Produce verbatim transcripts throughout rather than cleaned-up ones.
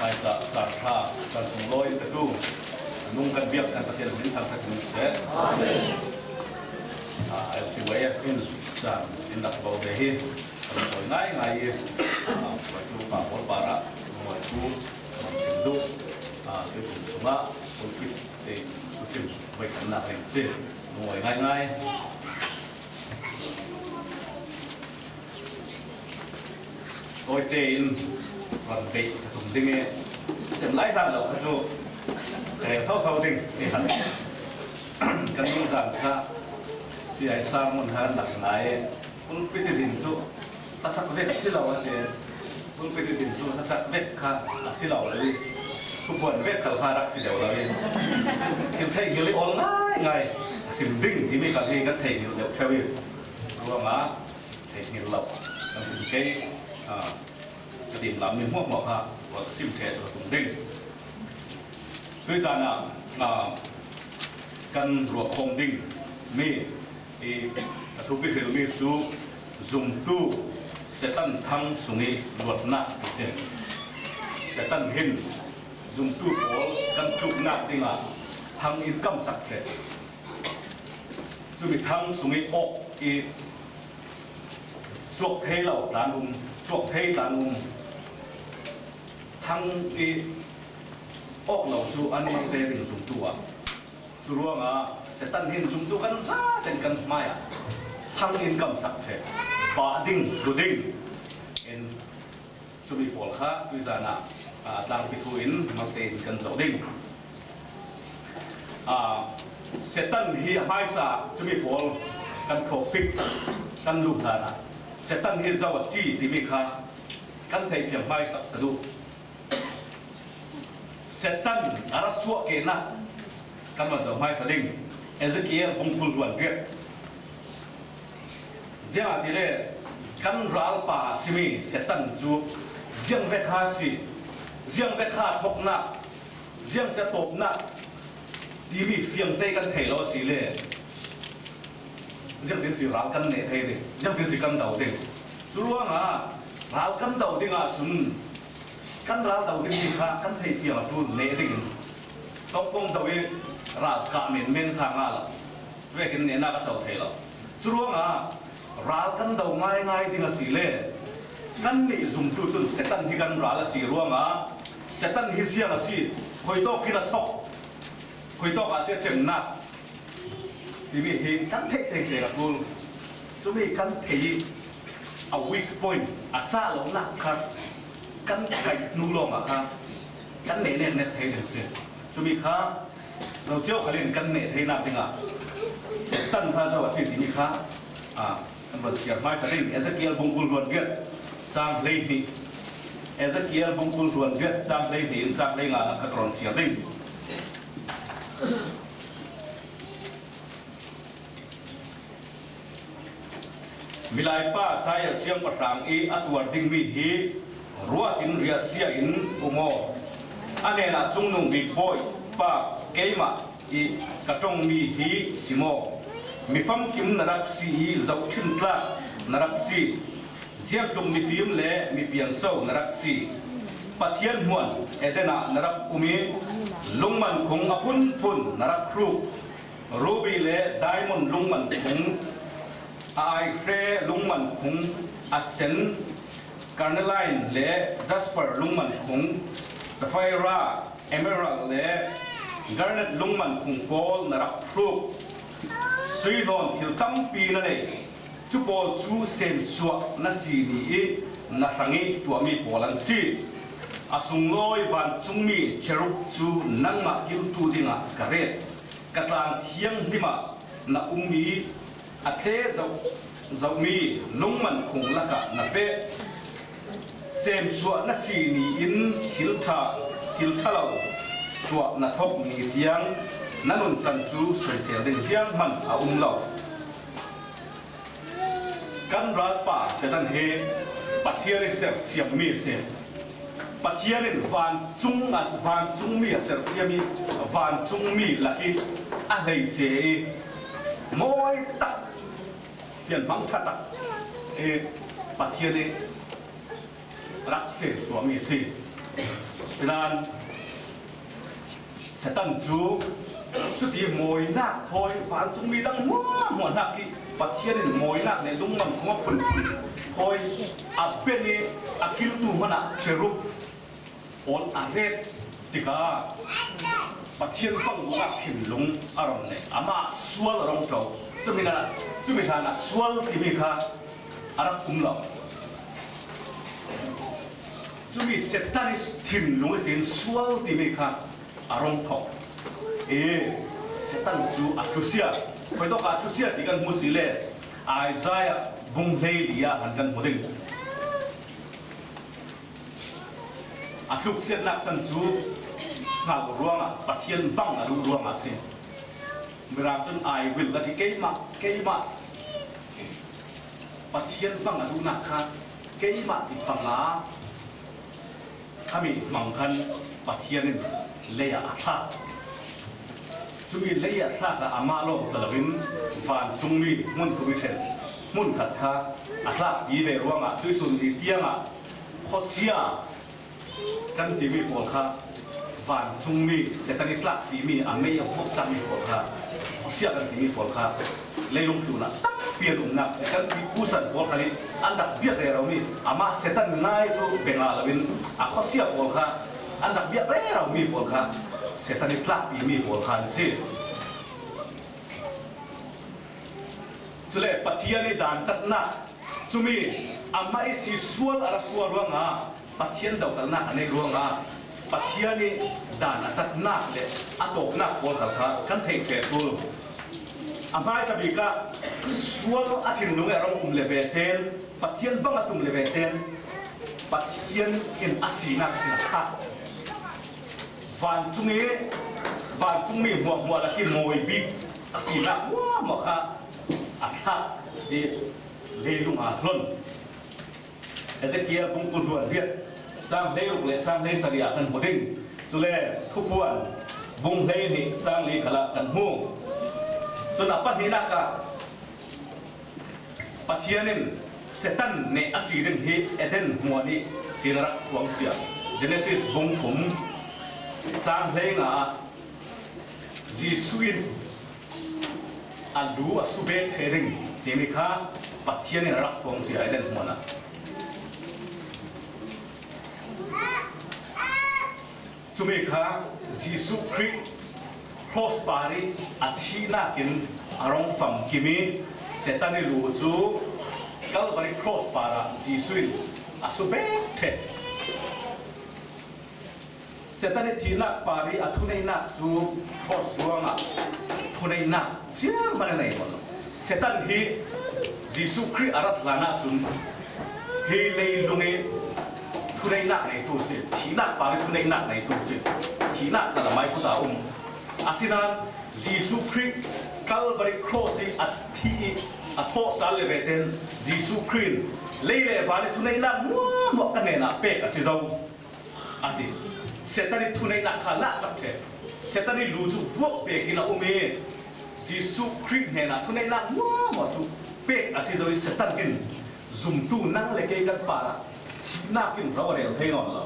Sa, sa, ha, sa sung lo in ka tu. Nung kan biak kan Pathian min thang ka tu se. Amen. Ah, L C Y F in sa in dak bau de hi. Kan koi ngai ngai hi. Ah, koi tu pa bol para. Koi tu, ah, sim du. Ah, tu tu sunga. Koi tu, eh, tu sim. Koi kan na ring si. Koi ngai ngai. Koi te in ran bei ka tum ding e. Cem lai dan lo ka su. Ka rel thau thau ding. Ni han. Kan ning zan ka. Si ai sa mun han dak nai. Pulpit din chu. Ka sak vek si lo a te. Pulpit din chu. Ka sak vek ka. A si lo lo i. Ku buan vek ka ha rak si lo lo i. Kim thei hil i ol ngai ngai. Sim ding ti mi ka hi ka thei hil deuh theu i. Ruang a. Thei hil lo. Kan sim kei. Ah. Ka dim lam mi hmuahhmuah kha, kua ka sim ṭheh chu ka tum ding. Tuizan ah, ah, kan ruak khawm ding mi, i, ka thupi hril mi chu zumtu Satan thang sung i luatna a si. Satan hin zumtu pawl kan tluknak dingah thang in kamsak ṭheh. Cumi thang sung i awk i suak thei lo tlan um, suak thei tlan um. Thang i awk lo cu an malte ding zumtu ah. Cu ruangah Satan hin zumtu kan zaten kan hmaiah thang in kamsak ṭheh. Pah ding, tlu ding in cumi pawl kha tuizan ah, ah, tlangpi thu in malte in kan zoh ding. Ah, Satan hi a hmaisa cumi pawl kan thawpik kan lum hlan ah Satan hi zo a si timi kha kan theihfiang hmaisa ka duh. Satan a ra suahkehnak kan van zoh hmaisa ding. Ezekiel bung kul hluan riat. Ziangahtile kan ralpa a simi Satan cu ziang vek ha si, ziang vek ha thoknak, ziang sia tawpnak timi fiangte kan thei lo a si le, ziangtin si ral kan neh thei ding, ziangtin si kan do ding. Cu ruangah ral kan do ding ahcun kan ral do ding mi kha kan theih fiang a ṭul neh dingin tongkong do i ral kah menmen kha ngah lo. Vekin nehnak a co thei lo. Cu ruangah ral kan do ngaingai ding a si le kan nih zumtu cun Satan hi kan ral a si ruangah Satan hi ziang a si, khuitawk in a thok, khuitawk ah a si a cemnak timi hi kan theih thei te a ṭul. Cumi kan thei i a weak point, a cah lonak kha kan kaih hnu lawngah kha kan neh nek nek thei ding si. Cumi kha Lo cio khal in kan neh theinak dingah Satan hna zo a si timi kha, ah, kan van siar hmaisa ding. Ezekiel bung kul hluan riat cang hleihnih. Ezekiel bung kul hluan riat cang hleihnih in cang hleinga ah ka rawn siar ding. Milai pa Tyre siangpahrang i a tuar dingmi hi ruat in riahsia in um aw. A hnenah, Cungnung Bik Bawipa, keimah i ka ṭongmi hi sim aw. Mi famkim na rak si i zohṭhin tlak na rak si. Ziangtluk mifim le mi piangso na rak si. Pathian hmuan Eden ah na rak um i lungman khung a phunphun na rak hruk. Ruby le diamond lungman khung, a aihre lungman khung, a sen, carnelian le jasper lungman khung, sapphire, emerald le garnet lungman khung pawl na rak hruk. Sui hlawn thil tampi na nei. Cu pawl cu semsuah na si ni i na hrang i tuahmi pawl an si. A sunglawi vancungmi cherub cu nangmah kiltu dingah ka ret. Ka tlang thianghlim ah na um i a tle zoh, zohmi lungman khung lakah na feh. Semsuah na si ni in thil ṭha, thil ṭha lo tuah na thok ni tiang na nuncan cu soisel ding zianghman a um lo. Kan ralpa Satan hi Pathian in sersiammi a si. Pathian in vancung a, vancungmi a sersiam i vancungmi lak i a hleice i mawi tak, pianhmang ṭha tak i Pathian i rak semsuahmi a si. Sinan, Satan cu cuti mawinak thawi vancungmi dang hmuahhmuah hnak hi Pathian in mawinak le lungmang khawng a phun thawi a ben i a kiltu hmanh ah cherub pawl a ret tikah Pathian bang ruangah thinlung a rung nei. Amah sual a rung ṭo. Cumi hlan ah, cumi hlan ah sual timi kha a rak um lo. Cumi Satan i thinlung ihsin sual timi kha a rung thawk. E, Satan cu a tlusia. Khuitawk a tlusia ti kan hmu si le Isaiah bung hleili ah han kan hmu ding. A tluksiatnak san cu hngalh ruangah Pathian bang a duh ruangah a si. Mirang cun, "I will," a ti, keimah, keimah. Pathian bang a duhnak kha keimah ti panga khami hmang khan Pathian in lei ah a thlak. Cumi lei ah thlak ah amah lawng ta loin vancungmi hmun thum i ṭhen hmun khat kha a tlakpi ve ruangah tuihsun ni tiangah khuasia kan timi pawl kha, vancungmi Satan i tlakpimi a mei a huaptakmi pawl kha, khuasia kan timi pawl kha, leilung tlunah tampi an umnak si. Kan ti pusan pawl kha nih an rak biak reromi, amah Satan ngai cu beng a loin a khuasia pawl kha an rak biak reromi pawl kha Satan i tlakpimi pawl kha an si. Cule Pathian i dantatnak, cumi amah i si sual a ra sual ruangah, Pathian dokalnak a neih ruangah, Pathian i dan a tatnak le a tawpnak pawl kha kan theih ṭheh ṭul. A hmaisa bik ah sual a thinlung i a rung um le ve ten, Pathian bang a tum le ve ten, Pathian in a sinak sin a thlak. Vancung i, vancungmi hmuahhmuah lak i mawi bik a sinak hmuahhmuah kha a thlak i leilung aa hlon. Ezekiel bung kul hluan riat, cang hleiruk le cang hleisarih ah kan hmu ding. Cule Thupuan bung hleihnih cang li khalah kan hmu. Cun a pahnihnak ah Pathian in Satan neh a si ding hi Eden hmuan i sin a rak phuang cia. Genesis bung thum cang hleinga ah Jesuh in a lu a subek ṭheh ding timi kha Pathian in a rak phuang cia Eden hmuan ah. Cumi kha Jesuh Khrih cross par i a thihnak in a rung famkim i Satan i lu cu Calvary cross par ah Jesuh in a subek ṭheh. Satan i thihnak par i a thuneihnak cu cross ruangah thuneihnak zianghman a nei maw? Satan hi Jesuh Khrih a rat hlan ahcun hi leilung i thuneihnak neitu a si, thihnak par i thuneihnak neitu a si, thihnak kha lamai kut ah a um. Asinain Jesuh Khrih Calvary cross i a thih i a thawh sal le ve ten Jesuh Khrih in lei le van i thuneihnak hmuahhmuah ka hnenah pek a si zo. A ti. Satan i thuneihnak kha lahsak ṭheh. Satan i lu cu buak pek in a um i Jesuh Khrih hnenah thuneihnak hmuahhmuah cu pek a si zo i Satan in zumtu nang le kei kan parah thihnak in ro a rel thei nawn lo.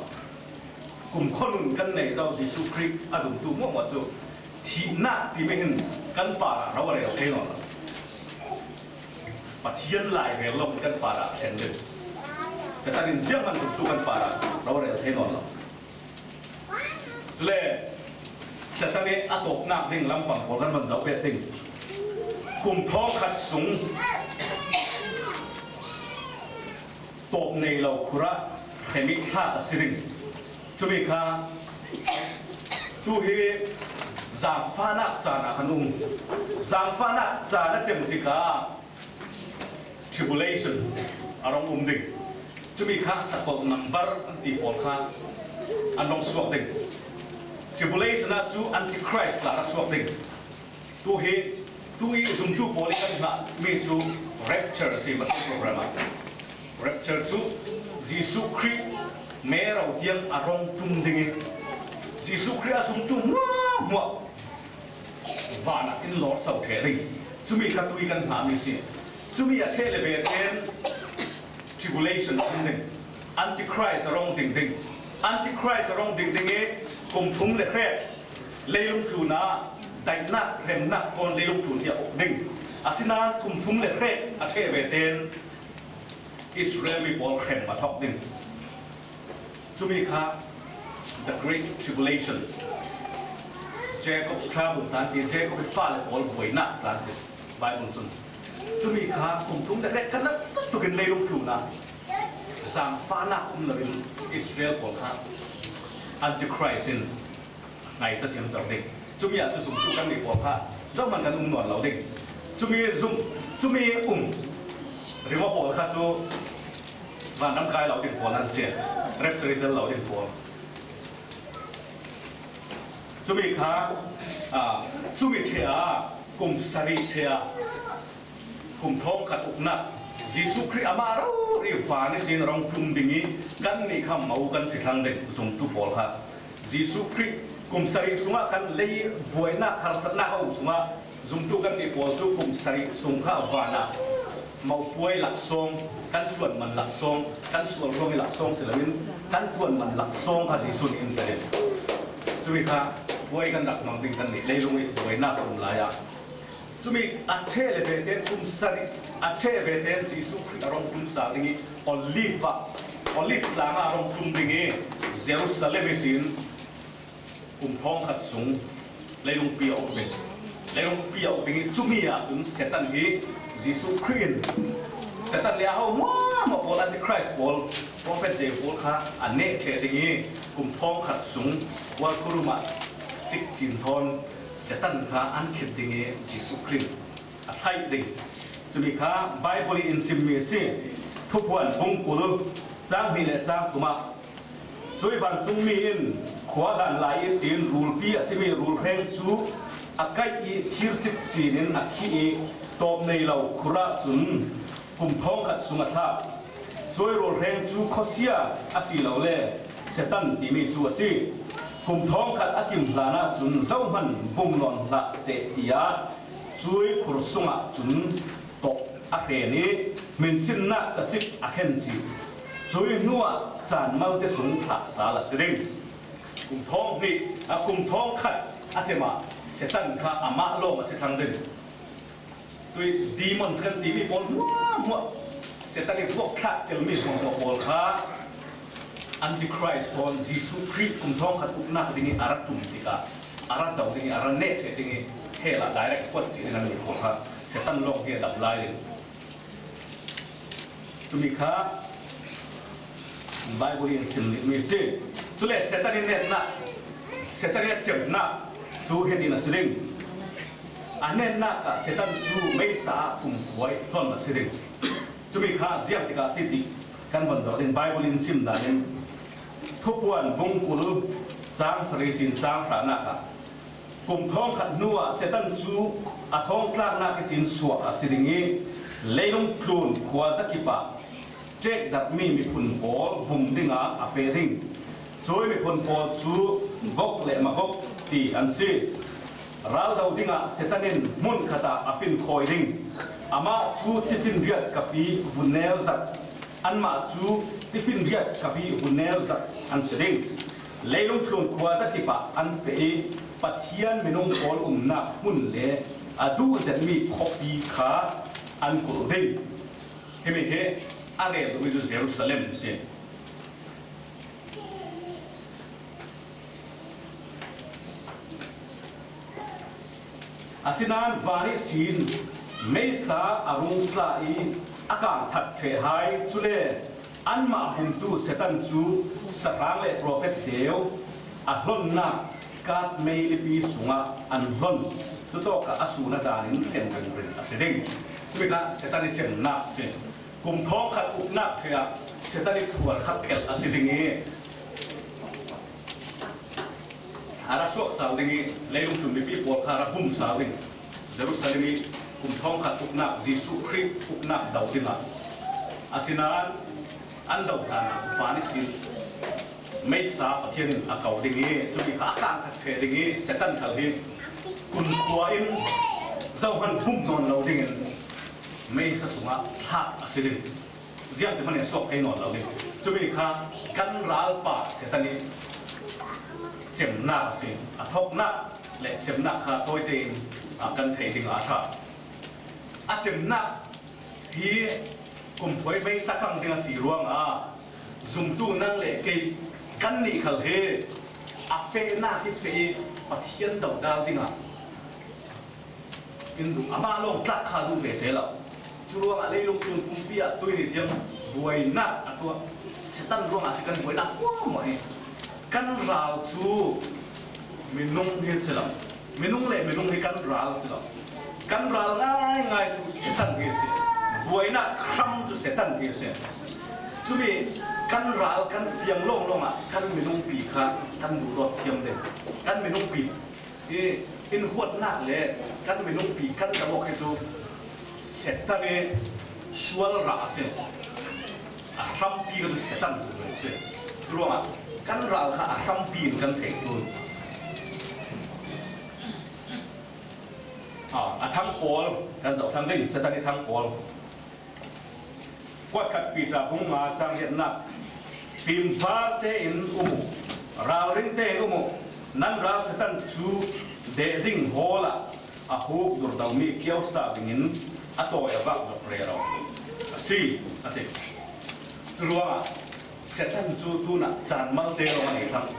Kumkhua nun kan nei zo Jesuh Khrih a zumtu hmuahhmuah cu thihnak timi hin kan parah ro a rel thei nawn lo. Pathian lai rel lo kan parah thlen deuh. Satan in zianghman zumtu kan parah ro rel thei nawn lo. Cule Satan i a tawpnak ding lampang pawl kan van zoh pek ding. Kum thawngkhat sung tawp nei lo khur ah hemi thlak a si ding. Cumi kha tu hi zaangfahnak caan ah kan um. Zaangfahnak caan a cem tikah tribulation a rung um ding. Cumi kha sakol number an ti pawl kha an rung suak ding. Tribulation ah cu Antichrist tla rak suak ding. Tu hi, tu i zumtu pawl i kan hngahmi cu rapture a si, Matthai program ah. Rapture cu Jesuh Khrih mero tiang a rung ṭum ding i Jesuh Khrih a zumtu hmuahhmuah van ah in lawrso ṭheh ding. Cumi kha tu i kan hngahmi si. Cumi a ṭheh le ve tein tribulation a um ding. Antichrist a rung ding ding. Antichrist a rong ding ding i, kum thum le hrek leilung tlun a daihnak hremnak thawn leilung tlun hi a uk ding. Asinain kum thum le hrek a ṭheh ve tein Israel mi pawl hrem a thawk ding. Cumi kha the great tribulation, Jacob's trouble tlan ti, Jacob i fale pawl buainak tlan ti. Bible cun cumi kha kum thum le hrek kha nasa tukin leilung tlun a zangfahnak um loin Israel pawl kha Antichrist in ngaihsa ciamco ding. Cumi ah cu zumtu kan nih pawl kha zohman kan um nawn lo ding. Cumi zum, cumi um ringawt pawl kha cu vanram kai lo ding pawl an si, rapture tel lo ding pawl. Cumi kha, aa, cumi ṭheh ah kum sarih ṭheh ah kum thawngkhat uknak, Jesuh Khrih amah rori van ihsin a rong tlum ding i, kannih kha mo kan si thlang ding zumtu pawl kha. Jesuh Khrih kum sarih sungah khan lei buainak, harsatnak a um sungah zumtu kannih pawl cu kum sarih sung kha van ah mopuai laksawng, kan ṭuanman laksawng, kan sual ruang i laksawng si loin kan ṭuanman laksawng kha Jesuh nih in pe ding. Cumi kha puai kan rak hmang ding kannih leilung i buainak a um lai ah. Cumi a ṭheh le ve tein kum sarih a ṭheh ve tein Jesuh Khrih a rong tlum sal ding i Olive ah, Olive tlang ah a rong tlum ding i Jerusalem ihsin kum thawngkhat sung leilungpi a uk ding. Leilungpi a uk ding i cumi ah cun Satan hi Jesuh Khrih in, Satan le a ho hmuahhmuah pawl, Antichrist pawl, prophet deu pawl kha a neh ṭheh ding i kum thawngkhat sung kual khurum ah cikcin thawn Satan kha an khit ding i Jesuh Khrih a thlaih ding. Cumi kha Bible i in simmi a si. Thuphuan bung kul cang hnih le cang thum ah, cuih vancungmi in khua hlan lai ihsin rulpi a simi rulhreng cu a kaih i thir cikcin in a khih i tawp nei lo khur ah cun kum thawngkhat sung a thlak. Cuih rulhreng cu khuasia asilole Satan timi cu a si. Kum thawngkhat a kim hlan ahcun zohman bum nawn hlah seh, tiah cuih khur sungah cun tawp a hren i hminsinnak tacik a khen cih. Cuih hnuah caan malte sung thlah sal a si ding. Kum thawng hnih, a kum thawng khat a cem ah Satan kha amah lawng a si thlang ding. Tuih demons kan timi pawl hmuahhmuah, Satan i vuak thlak telmi hmuahhmuah pawl kha Antichrist thawn Jesuh Khrih kum thawng khat uknak ding i a ra tum tikah, a ra do ding i, a ra neh ṭheh ding i, hell ah direct kuat cih ding an mi pawl kha Satan lawng hi a dam lai ding. Cumi kha Bible in sim dingmi a si. Cule Satan i netnak, Satan i a cemnak cu hitin a si ding. A netnak ah Satan cu meisa ah kumkhua i hlon a si ding. Cumi kha ziang tikah a si ti kan von zoh ding. Bible in sim dan in Thuphuan bung kul cang sarih sin cang hranak ah, kum thawngkhat hnu ah Satan cu a thawngtlaknak ihsin suak a si ding i, leilung tlun khuazakip ah ṭekdarhmi miphun pawl bum dingah a feh ding. Cuih miphun pawl cu Gog le Magog ti an si. Raldo dingah Satan in hmunkhat ah a finkhawi ding. Amah cu tifinriat kap i vun neu zat. Anmah cu tifinriat kap i vun neu zat an si ding. Leilung tlun khuazakip ah an feh i Pathian minung pawl umnak hmun le a duh zetmi khuapi kha an kulh ding. Himi hi a rel duhmi cu Jerusalem a si. Asinain van ihsin meisa a rung tla i a kang that ṭheh hai, cule anmah bumtu Satan cu sahrang le profet deu a hlonnak kat mei lipi sungah an hlon. Cutawkah a sun a zan in thlen ringring a si ding. Cutikah Satan i cemnak a si. Kum thawngkhat uknak ṭheh ah Satan i thuar khat kelh a si ding i, a ra suak sal ding i, leilung tlun mipi pawl kha a ra bum sal ding. Jerusalem i kum thawngkhat uknak, Jesuh Khrih uknak do dingah. Asinain an do hlan ah van ihsin meisa Pathian in a ko ding i, cumi kha a kang that ṭheh ding i, Satan khal hi kumkhua in zohman bum nawn lo dingin meisa sungah thlak a si ding. Ziangti hmanh in suak thei nawn lo ding. Cumi kha kan ralpa Satan ih cemnak a si. A thoknak le cemnak kha tawite in, a, kan theih ding a ṭha. A cemnak hi kumkhuai meisa kang ding a si ruangah zumtu nang le kei kannih khal hi a fehnak hi feh ih Pathian dodal dingah in duh, amah lawng tlak kha duh ve ce lo. Curuangah leilung tlun pumpi ah tuih ni tiang buainak a tuah. Satan ruangah si kan buainak kuamah hi. Kan ral cu minung hi si lo. Minung le minung hi kan ral si lo. Kan ral ngaingai cu Satan hi si. Buainak hram cu Satan hi si. Cumi kan ral kan fiang lawnglawng ah kan minungpi kha kan duhdawt thiam ding. Kan minungpi i in huatnak le kan minungpi kan dam awk hi cu Satan ih sual rah a si. A hrampi kha cu Satan a si. Curuangah kan ral kha a hrampi in kan theih ṭul. A, a thang pawl kan zoh thlang ding, Satan ih thang pawl. Kuatkhat Piter bung nga cang riatnak, fimvarte in um uh, ralringte in um uh, nan ral Satan cu deh ding hawl ah a huk durdomi kiosa bingin a tawi a vak zok rero a si, a ti. Curuangah Satan cu tunah caan malte lawng a nei thlang.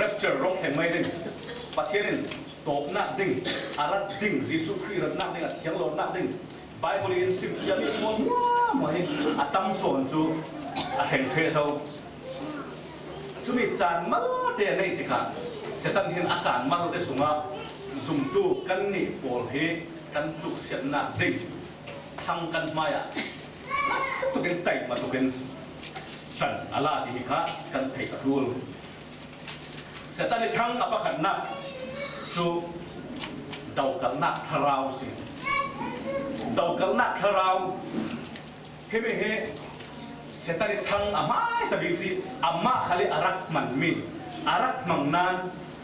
Rapture rung thleng mai ding, Pathian in tawpnak ding, a rat ding, Jesuh Khrih ratnak ding, a thianglawrnak ding, Baibal in sim ciami pawl hmuahhmuah hi a tam sawn cu a thleng ṭheh zo. Cumi caan malte a neih tikah Satan hin a caan malte sungah zumtu kannih pawl hi kan tluksiatnak ding thang kan hmaiah nasa tukin taima tukin hlan a la timi kha kan theih a ṭul. Satan ih thang a pakhatnak cu dokalnak thlarau a si. Dokalnak thlarau himi hi Satan ih thang a hmaisa bik si, amah khal ih a rak hmanmi, a rak hmang nain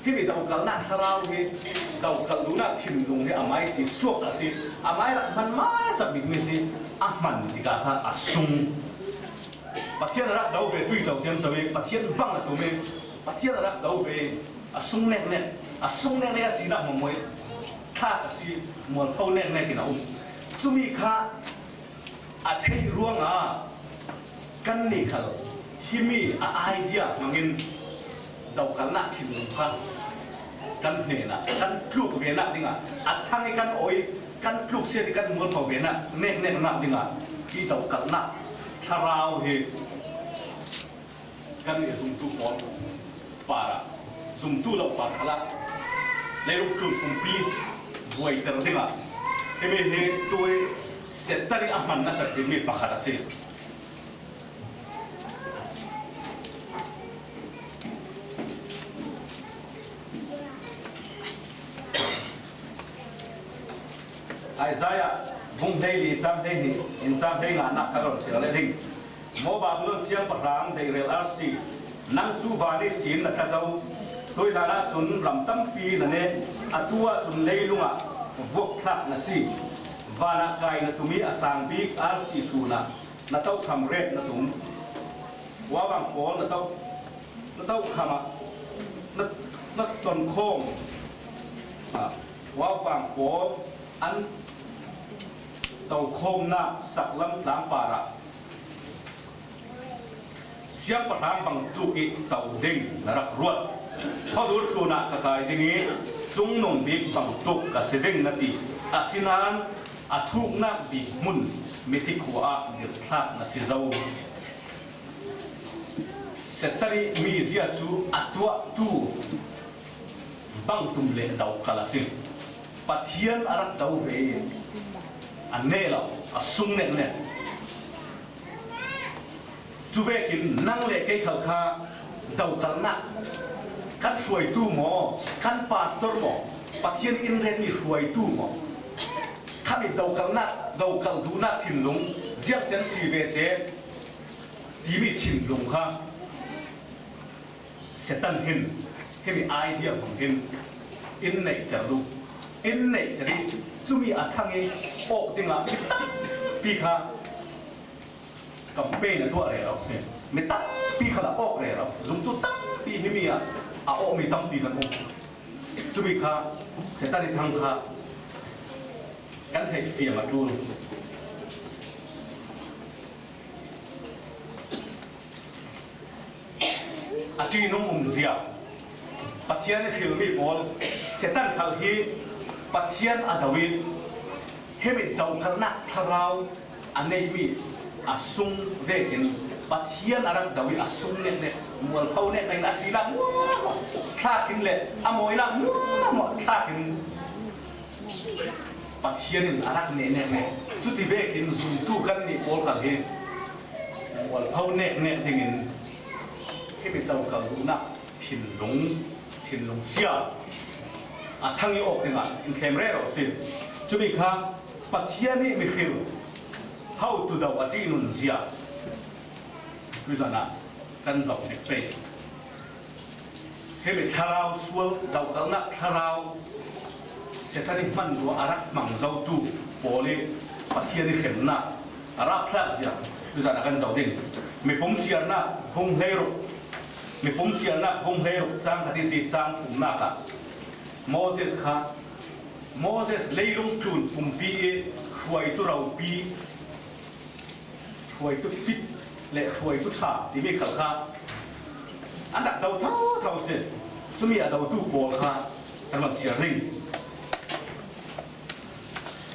himi dokalnak thlarau hi dokalh duhnak thinlung hi amah ih si suak a si, amah ih rak hman hmaisa bikmi si, a hman tikah kha a sung. Pathian a rak do ve, tuito ciamco ih Pathian bang a tum ih Pathian a rak do ve, a sung neknek, a sung neknek a sinak hmuahhmuah ih thlak a si, mualpho neknek in a um. Cumi kha a theih ruangah kannih khal himi a idea hmangin dokalnak thinlung kha kan hnenah kan tluk venak dingah, a thang ih kan awi, kan tluk siat ih kan mualpho venak nekneknak dingah hi dokalnak thlarau hi kan ih zumtu pawl parah, zumtu lo par khalah leilung tlun pumpi buaiter dingah himi hi tu ih Satan ih a hman a sak dingmi pakhat a si. Isaiah bung hleili cang hleihnih in cang hleinganak ka rawn siar leh ding. Maw Babylon siangpahrang, dairel arsi, nang cu van ihsin na tla zo. Tuihlan ahcun ram tampi na neh, atu ahcun leilungah vuakthlak na si. Vanah kai na tum ih a sang bik arsi tlunah na tokham ret na tum. Uavang pawl na to, na tokham ah na, na tonkhawm, ah, uavang pawl an tokhawmnak saklam tlang parah siangpahrang bangtuk ih to ding na rak ruat. Khuadur tlunah ka kai ding ih cungnung bik bangtuk ka si ding na ti. Asinain a thuknak bik hmun mithi khua ah dirthlak na si zo. Satan ih mizia cu a tuahtu bangtum le dokal a si. Pathian a rak do ve ih a neh lo, a sung neknek. Cuvekin nang le kei khal kha dokalnak kan hruaitu maw, kan pastor maw, Pathian in retmi hruaitu maw, khami dokalnak, dokal duhnak thinlung ziangsiang si ve ce timi thinlung kha Satan hin himi idea hmang hin in neihter duh, in neihter ih cumi a thang ih awk dingah mi tampi kha Campaign a tuah rero si. Mi tampi kha la awk rero. Zumtu tampi hi mi a, a awk mi tampi kan um. Cumi kha Satan i thang kha kan theih fiam a tul. A ṭihnung umzia, Pathian i hrilmi pawl, Satan khal hi Pathian a do i, hemi dokalhnak thlarau a neihmi a sung vekin Pathian a rak do i a sung neknek, mualpho neknek in a sinak muahmuah thlakin le a mawinak muahmuah thlakin Pathian in a rak neh neknek. Cuti vekin zumtu kannih pawl khal hi mualpho neknek dingin himi dokal duhnak thinlung, thinlung sia a thang i awk dingah in thlem rero si. Cumi kha Pathian i mihril hotu do a ṭihnung zia tuzanah kan zoh dik pei. Hemi thlarau sual, dokalhnak thlarau, Satan i hmanrua a rak hmang zotu pawl i Pathian i hremnak a rapthlak zia tuzanah kan zoh ding. Mipum siarnak bung hleiruk, mipum siarnak bung hleiruk cang khat i si cang thumnak ah Moses kha, Moses leilung tlun pumpi i hruaitu ropi, hruaitu fit le hruaitu ṭha timi khal kha an rak do thotho si. Cumi a dotu pawl kha kan van siar ding.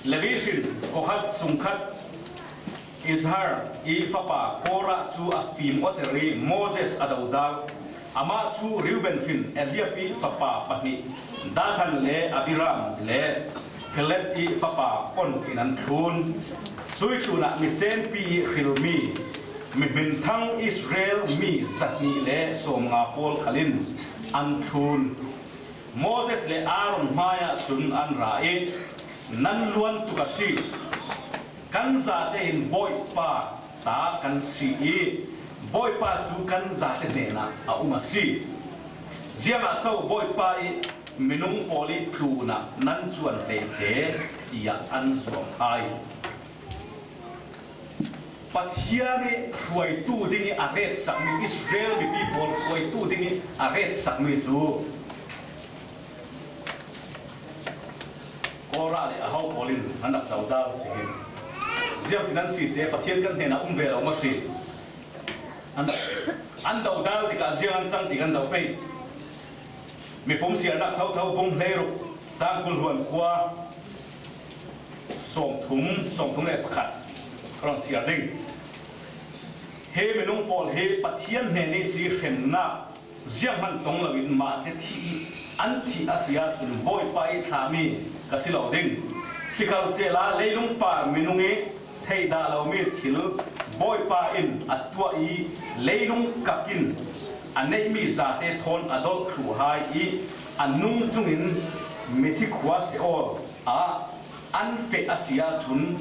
Levi hrin Kohat sungkhat Izhar i fapa Korah cu a fim awter i Moses a dodal. Amah cu Reuben hrin Eliab i fapa pahnih Dathan le Abiram le Peleth i fapa On in an thlun. Cuih tlunah misenpi i hrilmi mihminthang Israel mi zahnih le sawmnga pawl khal in an thlun. Moses le Aaron hmaiah cun an ra i, nan luan tuk a si. Kan zate in Bawipa ta kan si i, Bawipa cu kan zate hnenah a um a si. Ziangah so Bawipa i minung pawl i tlunah nan cuan hleice, tiah an zuam hai. Pathian i hruaitu ding i a retsakmi, Israel mipi pawl hruaitu ding i a retsakmi cu Korah le a ho pawl in an rak dodal si hi. Ziang si nan si se Pathian kan hnenah um ve lo maw si? An, an dodal tikah ziang an cang ti kan zoh pei. Mipum siarnak thotho bung hleiruk cang kul hluan kua sawmthum, sawmthum le pakhat ka run siar ding. Hi minung pawl hi Pathian hnen i si hremnak zianghman tong loin mahte thih, an thih a si ahcun Bawipa i thlahmi ka si lo ding. Sikhalsehla leilung par minung i theih dah lomi thil Bawipa in a tuah i leilung kap in a neihmi zate thawn a dolh thluh hai i a nung cungin mithi khua Seol ah an feh a si ahcun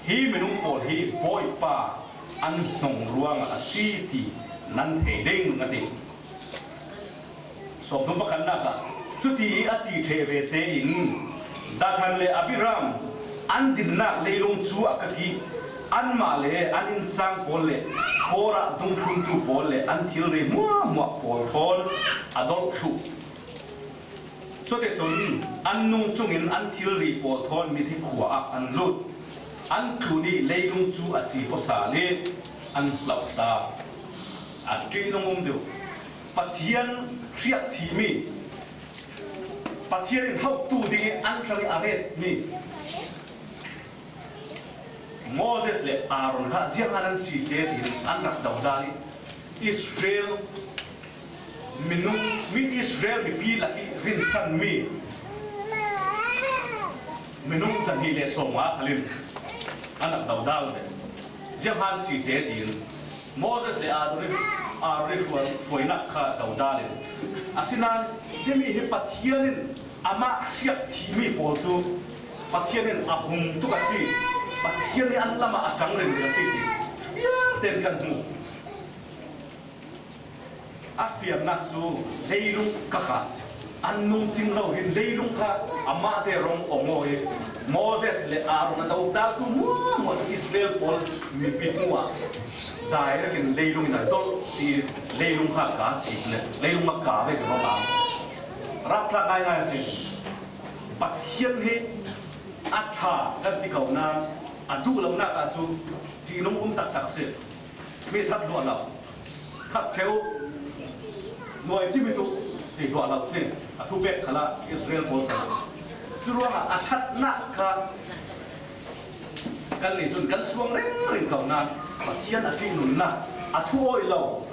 hi minung pawl hi Bawipa an hnong ruangah a si ti nan thei ding a ti. Sawmthum pakhatnak ah cuti i a ti ṭheh ve tein Dathan le Abiram an dinnak leilung cu a kak i anmah le an innsang pawl le Korah dungthluntu pawl le an thilri hmuahhmuah pawl thawn a dolh thluh. Cuticun an nung cungin an thilri pawl thawn mithi khua ah an lut. An tlun i leilung cu a ci pawsal i an hloh ta. A ṭihnung um deuh. Pathian hriak thihmi, Pathian in hotu ding i an hrang i a retmi Moses le Aaron kha ziangah nan si ce tiin an rak dodal i Israel minung, mi Israel mipi lak i rinsanmi minung zahnih le sawmnga khal in an rak dodal ve. Ziangah nan si ce tiin Moses le Aaron i, Aaron i hruai, hruainak kha dodal in, asinain himi hi Pathian in amah hriak thihmi pawl cu Pathian in a hum tuk a si, Pathian nih an lamah a ṭang reng a si ti fiangtein kan hmu. A fiannak cu leilung kak ah an nung cing lo hin leilung kha amahte rong ong aw i Moses le Aaron a dodaltu hmuahhmuah cu Israel pawl mipi hmuah Direct in leilung in a dol ci, leilung kha ka ci le, leilung ma ka ve ke ma. Rap thlak ngai ngai si. Pathian hi a ṭha kan ti ko nan, a duh lo nak a chu ṭihnung um tak tak si. Mi that luah lo. That ṭheu. Nuai ci mi tu ti luah lo si. A thu pek khala Israel pawl sa. Chu ruangah a thatnak kha kan nih chun kan suang reng reng ko nan Pathian a ṭihnungna a thu awi lo.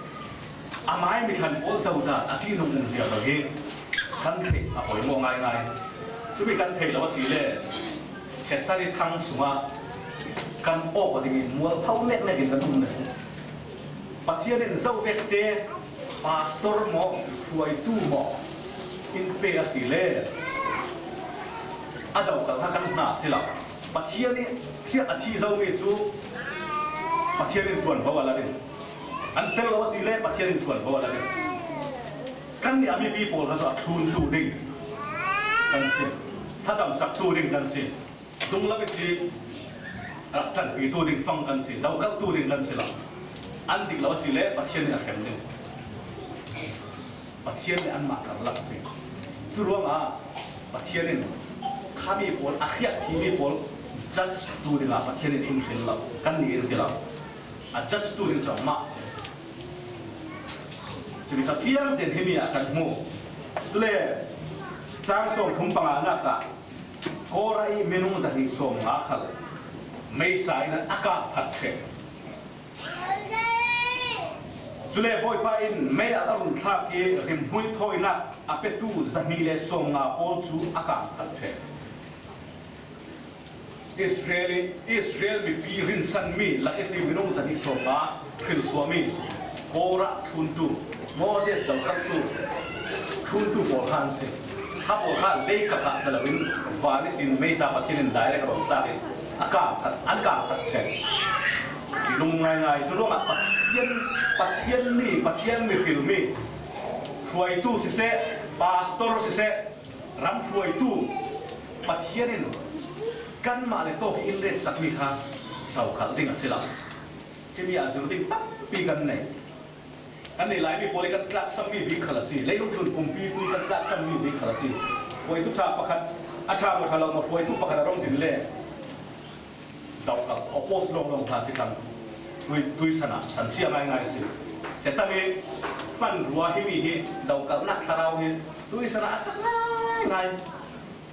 A mai mi thlan pawl do dan a ṭihnung um zia lo hi kan theih a poimawh ngai ngai. Chumi kan theih lo a si le Satan i thang sungah kan awk a dingin mual pho mek mek in kan um le. Pathian in zo vekte pastor maw, hruaitu maw in pe a si le a do kal kha kan hna si lo. Pathian i thiak a thi zo mi chu Pathian in ṭuan bo a la ding. An fel lo a si le Pathian in ṭuan bo a la ding. Kan nih a mipi pawl kha chu a thluntu ding kan si. Thlacamsaktu ding kan si. Dunglam i si, rak ṭanpitu ding fang kan si, dokaltu ding kan si lo. An dik lo a si le Pathian in a hrem ding. Pathian le anmah karlak si. Chu ruangah Pathian in khami pawl, a hriak thimi pawl judge tu dingah Pathian in um hril lo, kan nih in ti lo. A judge tu ding chu amah si. Chumi kha fiang ten himi ah kan hmu. Chule chang sawm thum panga nak ah Kora i minung zahnih sawm nga khal meisa in a kang phat ṭheh. Chule Bawipa in mei a run thlak i rimhmui thawinak a petu zahnih le sawm nga pawl cu a kang phat ṭheh. Israel i, Israel mipi rinsan mi lak i si minung zahnih sawm nga hrilsuam i Kora thluntu, Moses dokaltu thluntu pawl kha an si. Kha pawl kha lei khat ah si loin van ihsin meisa Pathian in direct a run thlak i a kang khat, an kang khat ṭheh. Lung ngaingai cu ruangah Pathian, Pathian mi, Pathian mi hril mi hruaitu siseh, pastor siseh, ram hruaitu Pathian in kanmah le tawk i in letsakmi kha do khalh ding a si lo. Himi ah zir ding tampi kan nei. Kan nei lai mi pawl i kan tlaksammi bik khal a si. Leilung tlun pumpi tu i kan tlaksammi bik khal a si. Hruaitu ṭha pakhat, a ṭha maw ṭha lo maw hruaitu pakhat a rong din le do khalh oppose lawnglawng hna si khan tui, tuisan ah san sia ngaingai si. Satan i hmanrua himi hi do khalhnak thlarau hi tuisan ah a cak ngaingai.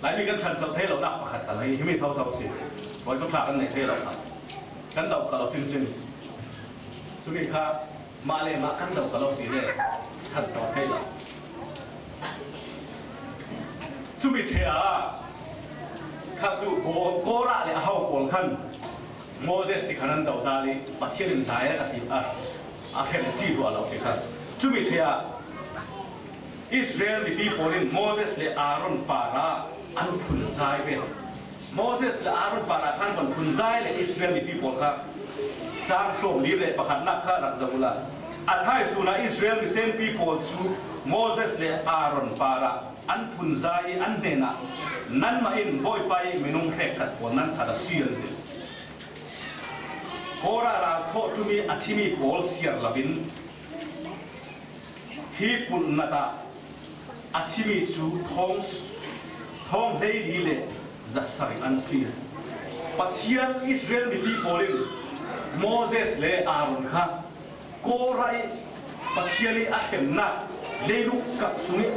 Laimi kan ṭhanso thei lonak pakhat tal hi himi thotho si. Hruaitu ṭha kan neih thei lo kha kan do khalh lo chinchin. Chumi kha mah le mah kan do khalh lo si le ṭhanso thei lo. Chumi ṭheh ah kha cu Ko-, Kora le a ho pawl khan Moses ti khan an do dal i Pathian in direct a ti, a, a hrem ci ruah lo ti khan. Chumi ṭheh ah Israel mipi pawl in Moses le Aaron parah an phunzai ve. Moses le Aaron parah khan an phunzai le Israel mipi pawl kha chang sawm li le pakhatnak kha rak zoh uhla. A thaisun ah Israel misenpi pawl cu Moses le Aaron parah an phunzai i an hnenah, "Nanmah in Bawipa i minung hrekkhat pawl nan that a si," an ti. Kora ralthawh ṭum i a thimi pawl siar loin hi pulhnat ah a thimi cu thawng, thawng hleili le zasarih an si. Pathian Israel mipi pawl in Moses le Aaron kha Kora i Pathian i a hremnak leilung kap sung i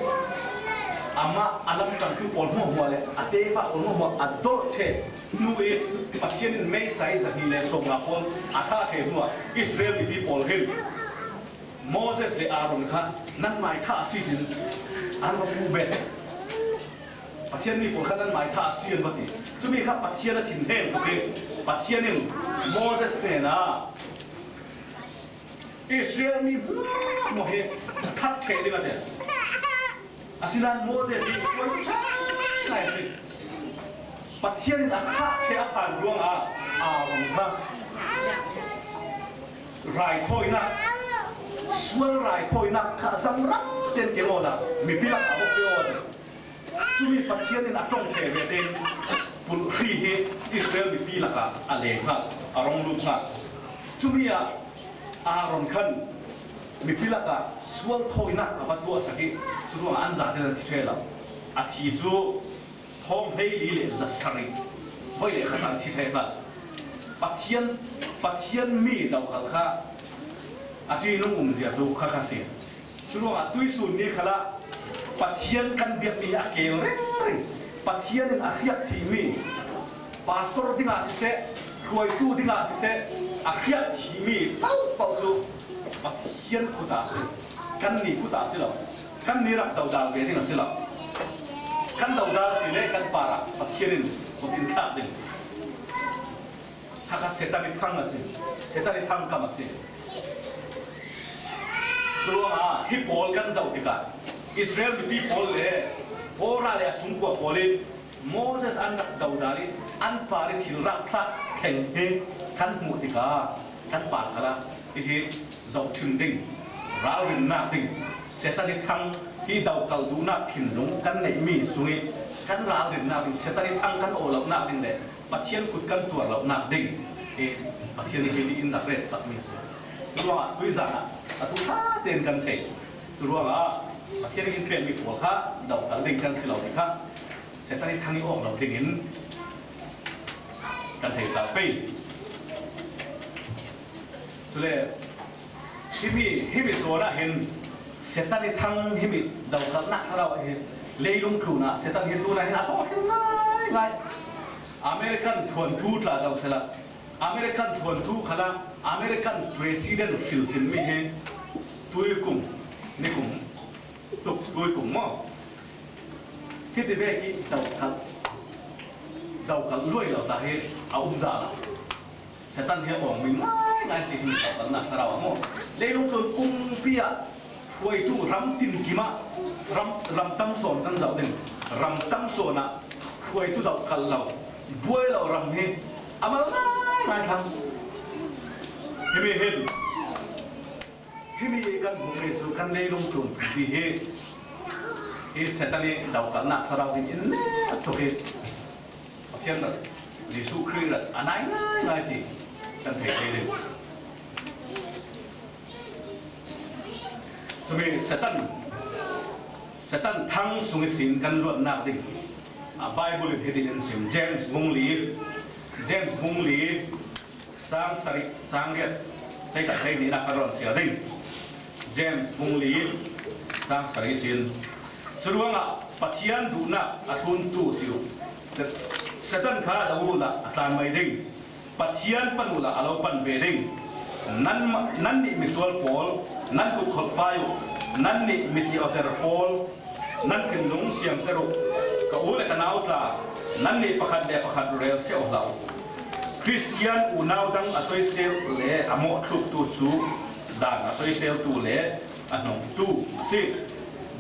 amah a lamtangtu pawl hmuahhmuah le a tefa pawl hmuahhmuah a dorh ṭheh hnu i Pathian in meisa i zahnih le sawm nga pawl a thah ṭheh hnuah Israel mipi pawl hin Moses le Aaron kha nan maithah a si tin an va pu bet. Pathian mi pawl kha nan maithah a si an va ti. Cumi kha Pathian a thinheng tuk i Pathian in Moses hnenah Israel mi hmuahhmuah hi that ṭheh ding a ti. Asinain Moses hi hruaitu ṭha ngai a si. Pathian in a that ṭheh a phan ruangah Aaron kha raithawinak, sual raithawinak kha zamrang tein keng awla mipi lakah a va pe aw. Cumi Pathian in a ṭong ṭheh ve tein pulhri hi Israel mipi lakah a leng hnga, a rong lut hnga. Cumi ah Aaron khan mipi lakah sual thawinak a va tuahsak ih, curuangah an zate an thi ṭheh lo. A thi cu thawng hleili le zasarih voi le khat an thi ṭheh hna. Pathian, Pathian mi dokalh kha a ṭihnung umzia cu kha kha si. Curuangah tuihsun ni khalah Pathian kan biakmi hi a keel ringring. Pathian in a hriak thimi, pastor dingah siseh, hruaitu dingah siseh, a hriak thimi paohpaoh cu Pathian kut ah a si. Kannih kut ah a si lo. Kannih rak dodal ve ding a si lo. Kan dodal si le kan parah Pathian in kut in thlak ding. Kha kha Satan ih thang a si. Satan ih thangkam a si. Curuangah hi pawl kan zoh tikah Israel mipi pawl le Kora le a sungkua pawl in Moses an rak dodal ih an par ih thil rak thlak thleng hi kan hmuh tikah kan par khalah hihi zohṭhim ding, ralrinnak ding, Satan ih thang hi dokalh duhnak thinlung kan neihmi sungih kan ralrinnak ding, Satan ih thang kan aw lonak ding le Pathian kut kan tuar lonak ding hi Pathian ih hi in rak retsakmi a si. Curuangah tuizan ah atu ṭha tein kan thei. Curuangah Pathian ih in ṭhiammi pawl kha dokalh ding kan si lo ti kha Satan ih thang ih awk lo dingin kan thei sal pei. Cule himi, himi zawn ah hin Satan ih thang himi dokalhnak thlarau ah hin leilung tlun ah Satan hi tunah hin a thawh a tlin ngaingai. American thuanthu tla zoh sehla, American thuanthu khalah American president hrilhfianmi hi tuikum, nikum tuk tuikum maw? Hiti vek ih dokalh, dokalh luai lo ta hi a um dah lo. Satan hi a awngmi ngaingai si himi dokalhnak thlarau ah maw? Leilung tlun pumpi ah hruaitu ram tinkim ah ram, ram tam sawn kan zoh ding. Ram tam sawn ah hruaitu dokalh lo, buai lo ram hi a mal ngaingai thlang. Himi hin, himi kan hmuhmi cu kan leilung tlun pumpi hi, hi Satan ih dokalhnak thlarau ding in nek tuk ih Pathian rat, Jesuh Khrih rat a nai ngaingai ti kan thei thei ding. Cumi Satan, Satan thang sung ihsin kan luatnak ding, a, Bible in hitin in sim, James bung li, James bung li, cang sarih, cang riat, hleikhat hleihnihnak kan rawn siar ding. James bung li, cang sarih ihsin. Curuangah Pathian duhnak a thluntu si uh. Set-, Satan kha a do uhla a tlan mai ding. Pathian pan uhla a lo pan ve ding. Nan, nannih misual pawl, nan kut kholhfai uh. Nannih mi tiawter pawl, nan thinlung siamter uh. Ka u le ka nau tla, nannih pakhat le pakhat rel seh aw hlah uh. Kristian unau dang a soisel le a mawhthluktu cu dan a soiseltu le a hnongtu a si.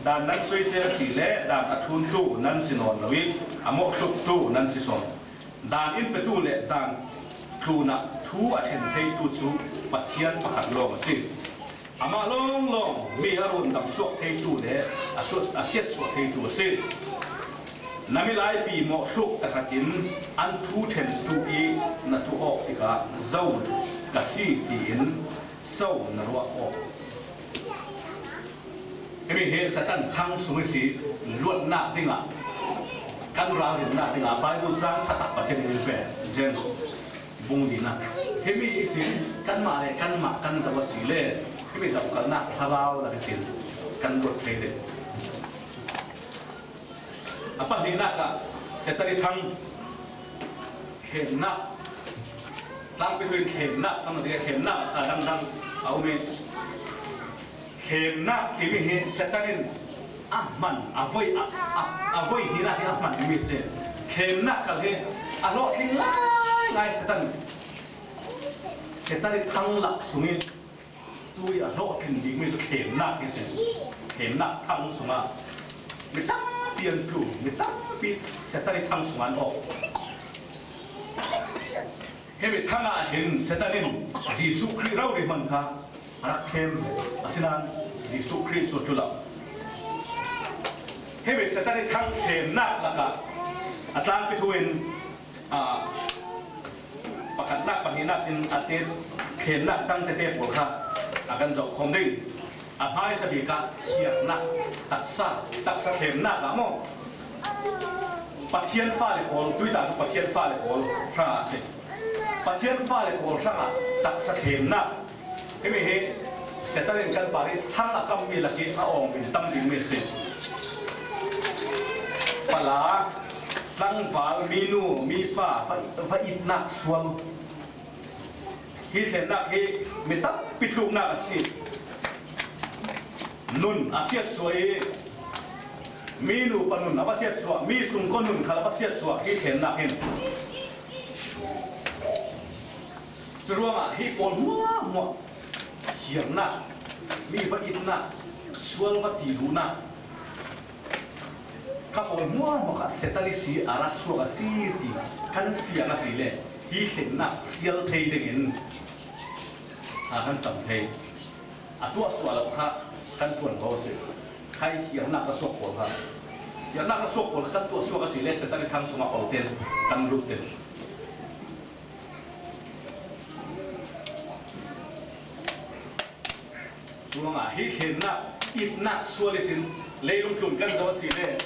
Dan nan soisel si le dan a thluntu nan si nawn lo ih a mawhthluktu nan si sawn. Dan in petu le dan tlunah thu a ṭhen theitu cu Pathian pakhat lawng a si. Amah lawnglawng mi a rundam suak theitu le a suat, a siatsuah theitu a si. Na milaipi mawhthluk tahratin an thu ṭhentu ih na tuah awk tikah zo ka si tiin so na ruah awk? Himi hi Satan thang sung ihsi luatnak dingah, kan ralrinnak dingah Bible cang ṭha tak Pathian in pe, James bung linak. Himi ihsin kanmah le kanmah kan zoh a si le himi dokalhnak thlarau lak ihsin kan luat thei ding. A pahnihnak ah Satan ih thang thlennak, tlangpi thu in thlennak kan ti, thlennak a dangdang a um ih, thlennak timi hi Satan in a hman, a voi, a, a, a voi hnihnak hi a hman timi si. Thlennak kal hi a hlawhtling ngaingai Satan. Satan ih thang lak sungin tui a hlawhtlin bikmi cu thlennak hi a si. Thlennak thang sungah mi tampi an tlu, mi tampi Satan ih thang sungah an awk. Himi thang ah hin Satan in Jesuh Khrih rori hman kha a rak thlem, asinain Jesuh Khrih cu a tlu lo. Himi Satan ih thang thlennak lakah a tlangpi thu in, aa, pakhatnak pahnihnak in a ti, thlennak tang tete pawl kha A kan zoh khawm ding. A hmaisa bik ah hiarnak, taksa, taksa thlemnak ah maw, Pathian fale pawl, tuita cu Pathian fale pawl hrang a si. Pathian fale pawl hrangah taksa thlemnak, himi hi Satan in kan par ih thang a kammi lak ih a awng in tam dingmi a si. Pala, tlangval, minu, mipa, va, va itnak sual. Hi thlennak hi mi tampi tluknak a si. Nun a siatsuah ih, mi nupa nun a va siatsuah, mi sungkaw nun khal a va siatsuah, hi thlennak hin. Curuangah hi pawl hmuahhmuah, hiarnak, mi va itnak, sual va ti duhnak, kha pawl hmuahhmuah kha Satan ih si a ra suak a si ti kan fiang a si le, hi thlennak hrial thei dingin a kan cam thei. A tuahsuah lo kha kan ṭuan ko a si. Khai hiarnak ra suak pawl kha, hiarnak ra suak pawl kha kan tuahsuak a si le, Satan ih thang sungah olten kan lut ten. Curuangah hi thlennak, itnak sual ihsin leilung tlun kan zoh a si le,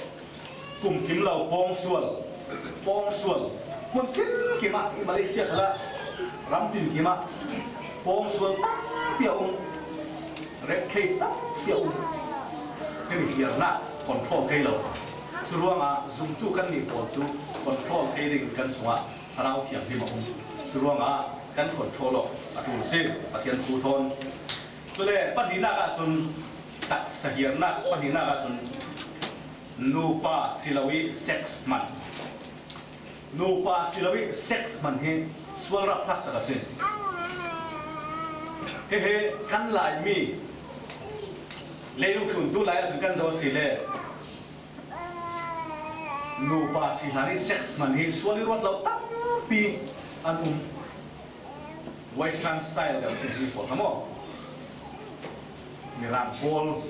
kum kim lo pawngsual, pawngsual, hmun kim kim ah, i Malaysia khalah ram tin kim ah pawngsual tampi a um, rape case tampi a um. Himi hiarnak control kei lo. Curuangah zumtu kannih pawl cu control kei ding kan sungah Thlarau Thianghlim a um. Curuangah kan control awk a ṭul a si, Pathian thu thawn. Cule pahnihnak ahcun taksa hiarnak, pahnihnak ahcun nupa si lo ih sex hman. Nupa si lo ih sex hman hi sual rapthlak tak a si. Hihi kan Laimi leilung tluntu lai ahcun kan zoh a si le, nupa si hlan ih sex hman hi sual ih ruat lo tampi an um. Western style deuh si hi pawl kha maw, Mirang pawl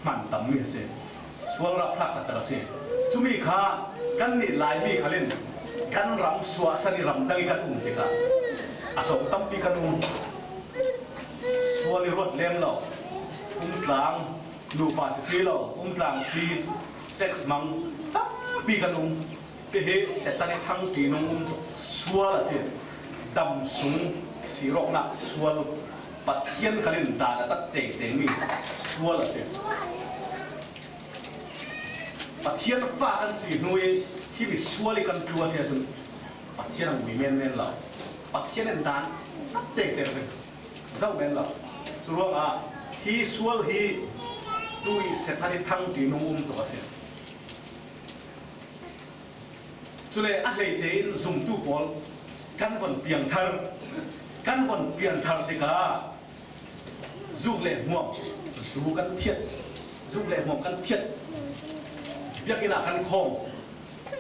hman tammi a si. Sual rapthlak taktak a si. Cumi kha kannih Laimi khal in kan ram suahsan ih ramdang ih kan um tikah a cawng tampi kan um. Sual ih ruat lem lo, umtlang, nupa si si lo, umtlang si, sex hmang tampi kan um. Hihi Satan ih thangṭi nung um tuk sual a si. Dam sung sir awknak sual, Pathian khal in dan a tat tengtengmi sual a si. Pathian fa kan si hnu ih himi sual ih kan tlu a si ahcun Pathian a ngui menmen lo. Pathian in dan a tat tengteng zoh men lo. Curuangah hi sual hi tu ih Satan ih thangṭi nung um tuk a si. Cule a hleice in zumtu pawl kan von piangthar, kan von piangthar tikah zuk le hmuam zu kan phiat, zuk le hmuam kan phiat, biakinn ah kan khawm,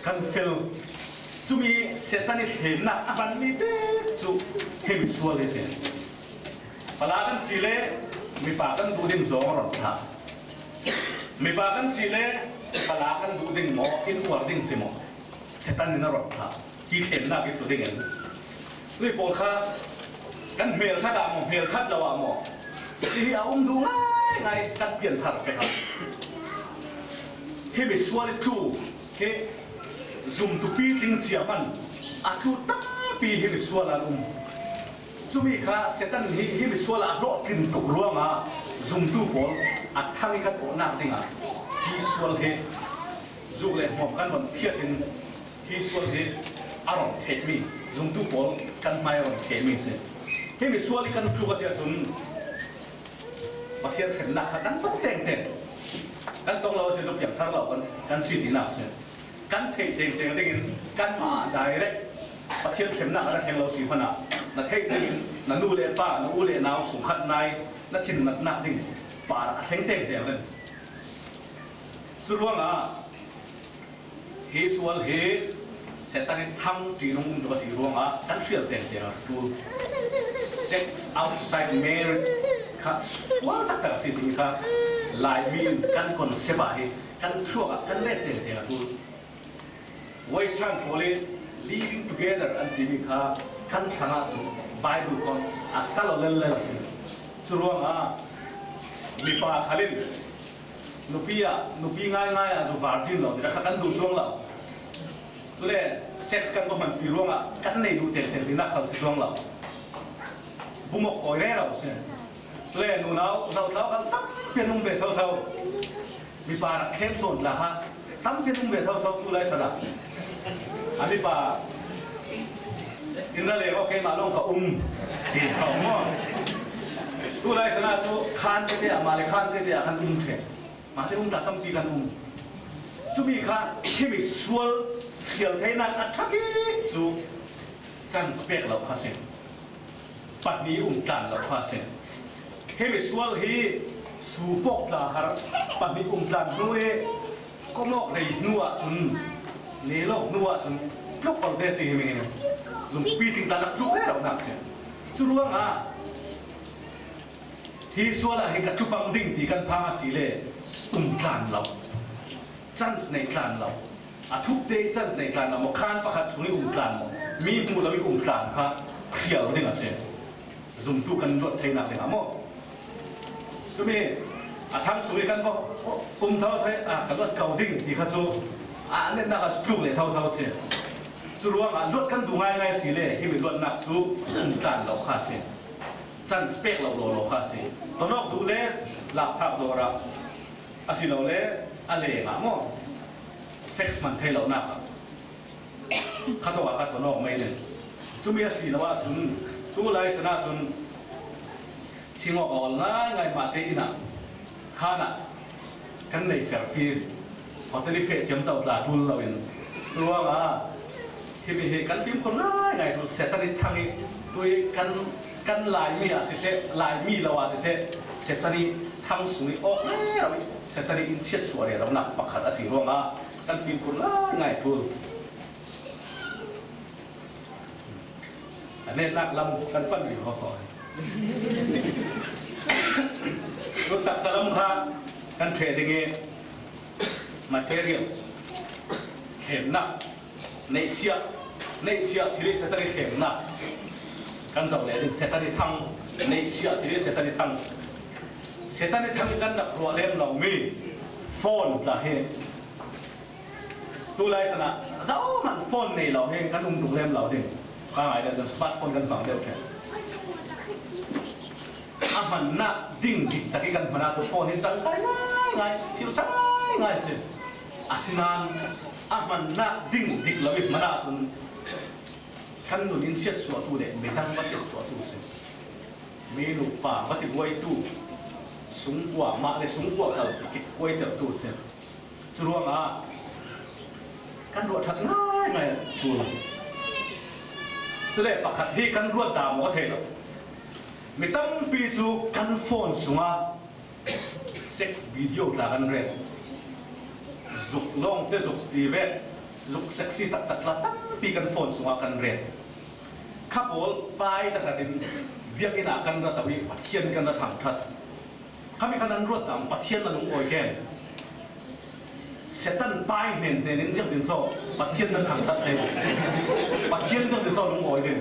kan fel. Cumi Satan ih thlennak a hmanmi te cu himi sual hi a si. Pala kan si le mipa kan duh ding zong a ron thlah. Mipa kan si le pala kan duh ding maw, in uar ding si maw, Satan in a ron thlah. Hi thlennak ih tlu dingin. Cui pawl kha kan hmelkhat ah maw, hmelkhat lo ah maw, hihi a um duh ngaingai kan pianthar pek ah. Himi sual ih tlu hi zumtu pitling cia hman a tlu tampi himi sual ah an um. Cumi kha Satan hi himi sual ah a hlawhtlin tuk ruangah zumtu pawl a thang ih kan awhnak dingah hi sual hi zuk le hmuam kan von phiat in hi sual hi a ron theihmi, zumtu pawl kan hmai a ron theihmi a si. Himi sual ih kan tluk a si ahcun Pathian thlennak kha kan tong tengteng, kan tong lo a si cu piangthar lo kan, kan si tinak a si. Kan theih tengteng dingin kanmah direct Pathian thlennak a na thleng lo si hmanah na theih dingin na nu le pa, na u le nau sungkhat nai, na thinmatnak ding par a thleng tengteng ding. Curuangah hi sual hi Satan ih thangṭi nung um tuk a si ruangah kan hrial tengteng a ṭul. Sex outside marriage kha sual taktak a si timi kha Laimi in kan concept ah hi kan thluak ah kan ret tengteng a ṭul. Western pawl ih living together an timi kha kan hrangah cun Bible kong a kal lo lellel a si. Cu ruangah mipa khal in nupi ah, nupi ngaingai ah zu virgin lo, ti kha kan duh cuang lo. Cule sex kan va hmanpi ruangah kan nei duh tengteng tinak khal si cuang lo. Bumok kawi rero si. Cule nunau zohthau khal tampi an um ve thotho. Mipa rak khem sawn tla kha tampi an um ve thotho tu lai sana. A mipa in ra leng aw, keimah lawng ka um ti tho maw? Tu lai sana cu khan tete ah, mah le khan tete ah kan um ṭheh. Mah le um ta tampi kan um. Cumi kha himi sual khial theinak a ṭha bik cu chance pek lo kha si. Pahnih um tlan lo kha si. Himi sual hi su pawk tla har pahnih um tlan hnu i komawk rei hnu ahcun, nelawk hnu ahcun tluk ko te si himi hi. Zumpi ting tla nak tluk rero nak si. Cu ruangah hi sual ah hi ka tlupang ding ti kan phang a si le um tlan lo. Chance nei tlan lo. A thuk te i chance nei tlan lo maw? Khan pakhat sung i um tlan maw? Mi hmuh lo i um tlan kha hrial ding a si. Zumtu kan luat theinak dingah maw? Cumi a thang sung i kan va um tho thei, a ka luat ko ding ti kha cu a netnak a tluk leh thotho si. Cu ruangah luat kan duh ngaingai si le himi luatnak cu um tlan lo kha si. Chance pek lo lawlaw kha si. Tonawk duh le lakphak dawr ah, asilole a lengah maw? Sex hman thei lonak ah kha tawk ah kha tonawk mai ning. Cumi a si lo ahcun tu lai san ahcun singawk a ol ngaingai mah te inn ah khan ah kan nei ferfir. Hotel i feh ciamco tla ṭul loin cu ruangah himi hi kan fimkhur ngaingai cu Satan i thang i tu i kan, kan Laimi ah siseh, Laimi lo ah siseh, Satan i thang sung i awk rero i Satan i in siatsuah reronak pakhat a si ruangah kan fimkhur ngaingai ṭul. A netnak lam kan pan rih hawkhaw. Cu taksa lam kha kan ṭheh ding i material, thlemnak, neihsiah, neihsiah thil i Satan i thlemnak kan zoh leh ding. Satan i thang, neihsiah thil i Satan i thang. Satan i thang i kan rak ruah lem lomi phone tla hi. Tu lai san ah zohman phone nei lo hi kan um tuk lem lo ding. Ka ngai le cun smartphone kan vang deuh ṭheh. A hmannak ding dik tak i kan hman ahcun phone hi ṭangkai ngaingai, thil ṭha ngaingai si. Asinain a hmannak ding dik lo i hman ahcun kan nun in siatsuahtu le midang va siatsuahtu si. Mi nupa va ti buaitu, sungkua mah le sungkua khal kikuaitertu si. Cu ruangah kan ruah ṭhat ngaingai ṭul. Cule pakhat hi kan ruat dah maw a thei lo. Mi tampi cu kan phone sungah sex video tla kan ret. Zuk lawngte zuk ti vet, zuk sexy taktak tla tampi kan phone sungah kan ret. Kha pawl pai taktak in biakinn ah kan ra to i Pathian kan ra thangṭhat. Khami kha nan ruat dah maw? Pathian na lungawi ken. Satan pai hnen hnen in ziangtin saw Pathian nan thangṭhat te. Pathian ziangtin saw lungawi ding.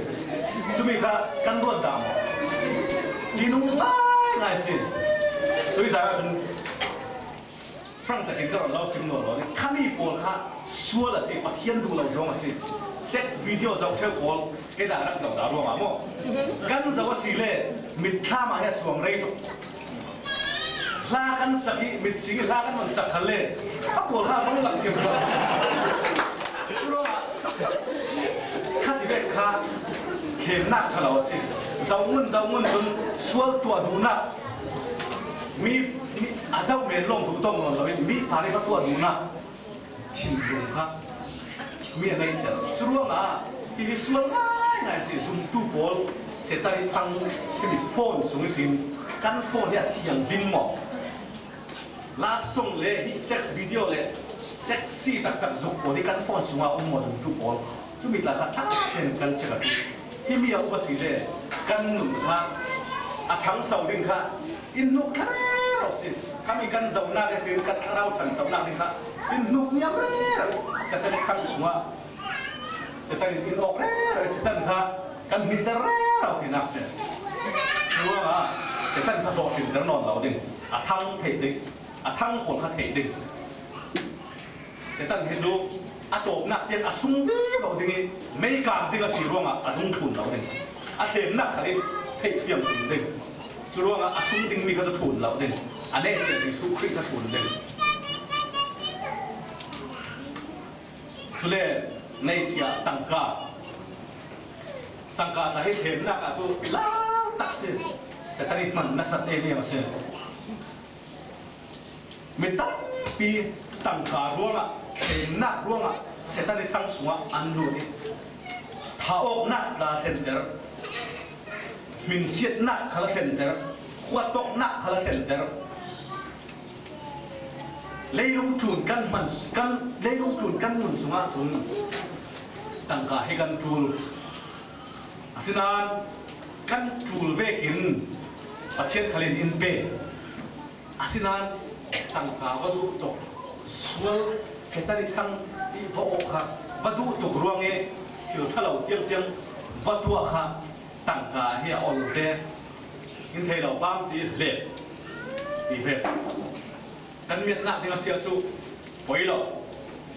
Cumi kha kan ruat dah maw? Minung ngaingai si. Tui zara cun frank takin ka ron lo sim nawn lo. Khami pawl kha sual a si, Pathian duh lo zong a si. Sex video zoh ṭheu pawl, kei dah rak zoh dah ruangah maw? Kan zoh a si le mitthlam ah hi a cuang rei tuk. Hla kan sak i mit sing i hla kan van sak khal le a pawl kha bang lang thiam sak. Ruangah kha ti bek kha thlemnak ṭha lo a si. Zoh ngun, zoh ngun cun sual tuah duhnak, mi, mi a zoh men lawng duh tawng nawn lo in mi parih va tuah duhnak thinlung kha mi a ngeihter. Cu ruangah hihi sual ngaingai si. Zumtu pawl Satan i thang simi phone sung ihsin kan phone hi a thianghlim maw? Love song le hi sex video le sexy taktak zuk pawl hi kan phone sungah um maw zumtu pawl? Cumi tla kha ṭha tein kan check a ṭul. Himi a um a si le kan nun kha a ṭhangso ding kha in hnuk thla rero si. Khami kan zohnak ihsin kan thlarau ṭhangsonak ding kha in hnuk niam rero. Satan i thang sungah Satan in in awk rero, Satan kha kan hmiter rero tinak si. Curuangah Satan kha hlawhtlinter nawn lo ding, a thang theih ding, a thang pawl kha theih ding. Satan hi cu a tawpnak tiang a sung vivo ding i, mei kan ding a si ruangah a dungthlun lo ding, a thlennak khal i theih fiang tum ding. Cu ruangah a sung dingmi kha cu thlun lo ding, a neihsiat Jesuh Khrih kha thlun ding. Cule neihsiat tangka, tangka tla hi thlennak ah cu lau tak si, Satan i hman nasat em em a si. Mi tampi tangka ruangah, thlennak ruangah Satan i thang sungah an lut i, thah awknak tla thlenter, hminsiatnak khal a thlenter, khuatawknak khal a thlenter. Leilung tlun kan hman, kan, leilung tlun kan hmun sungah cun tangka hi kan ṭul. Asinain kan ṭul vekin Pathian khal in in pe. Asinain tangka va duh tuk, sual Satan i thang i va awk kha va duh tuk ruang i thil ṭha lo tiang tiang va tuah kha tangka hi a ol te, in thei lo bang ti hlek ti ve. Kan miatnak ding a si ahcun poi lo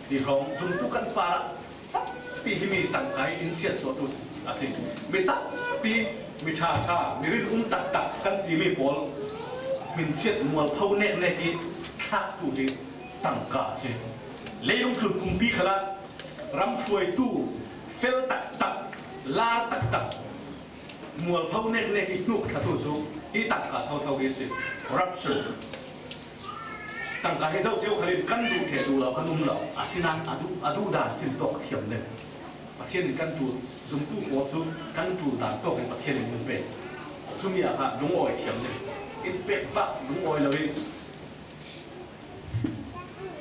ti hrawng zumtu kan parah tampi himi tangka hi in siatsuahtu a si. Mi tampi, mi ṭha ṭha, mi rinum taktak kan timi pawl hminsiat mualpho neknek i thlaktu hi tangka a si. Leilung tlun pumpi khalah ram hruaitu fel taktak, lar taktak, mualpho neknek i hnuk thlatu cu hi tangka thotho hi a si. Corruption. Tangka hi zo cio khal in kan duh ṭheh duh lo kan um lo. Asinain a duh, a duh dan cin tawk thiam ding. Pathian in kan ṭul, zumtu pawl cu kan ṭul dan tawk in Pathian in in pe. Cumi ah kha lungawi thiam ding. In pek bak lungawi lo in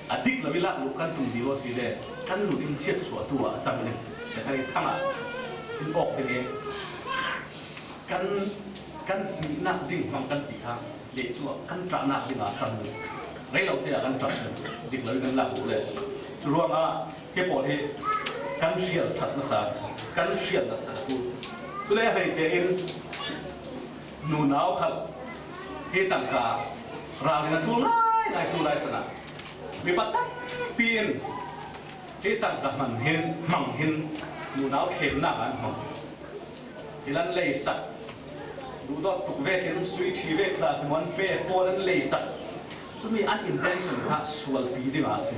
a dik lo i lak luh kan tum dih aw si le, kan nun in siatsuahtu ah a cang ding. Satan i thang ah in awk ding i kan, kan hnihnak ding hmang kan ti kha leh cu ah kan ṭahnak ding ah a cang ding. Rei lo te ah kan ṭah ding, dik lo i kan lak luh le. Cu ruangah hi pawl hi kan hrial ṭhat nasa, kan hrial nasa tu. Cule hleice in nunau khal hi tangka ral in a ṭul ngaingai tu lai sanah mipa tampi in hi tangka hman hin, hmang hin nunau thlennak an hmang. Thil an leisak, duhdawt tuk vekin sui ṭhi vek hna si maw, an pe pawl an leisak. Cumi an intention kha sualpi ding a si.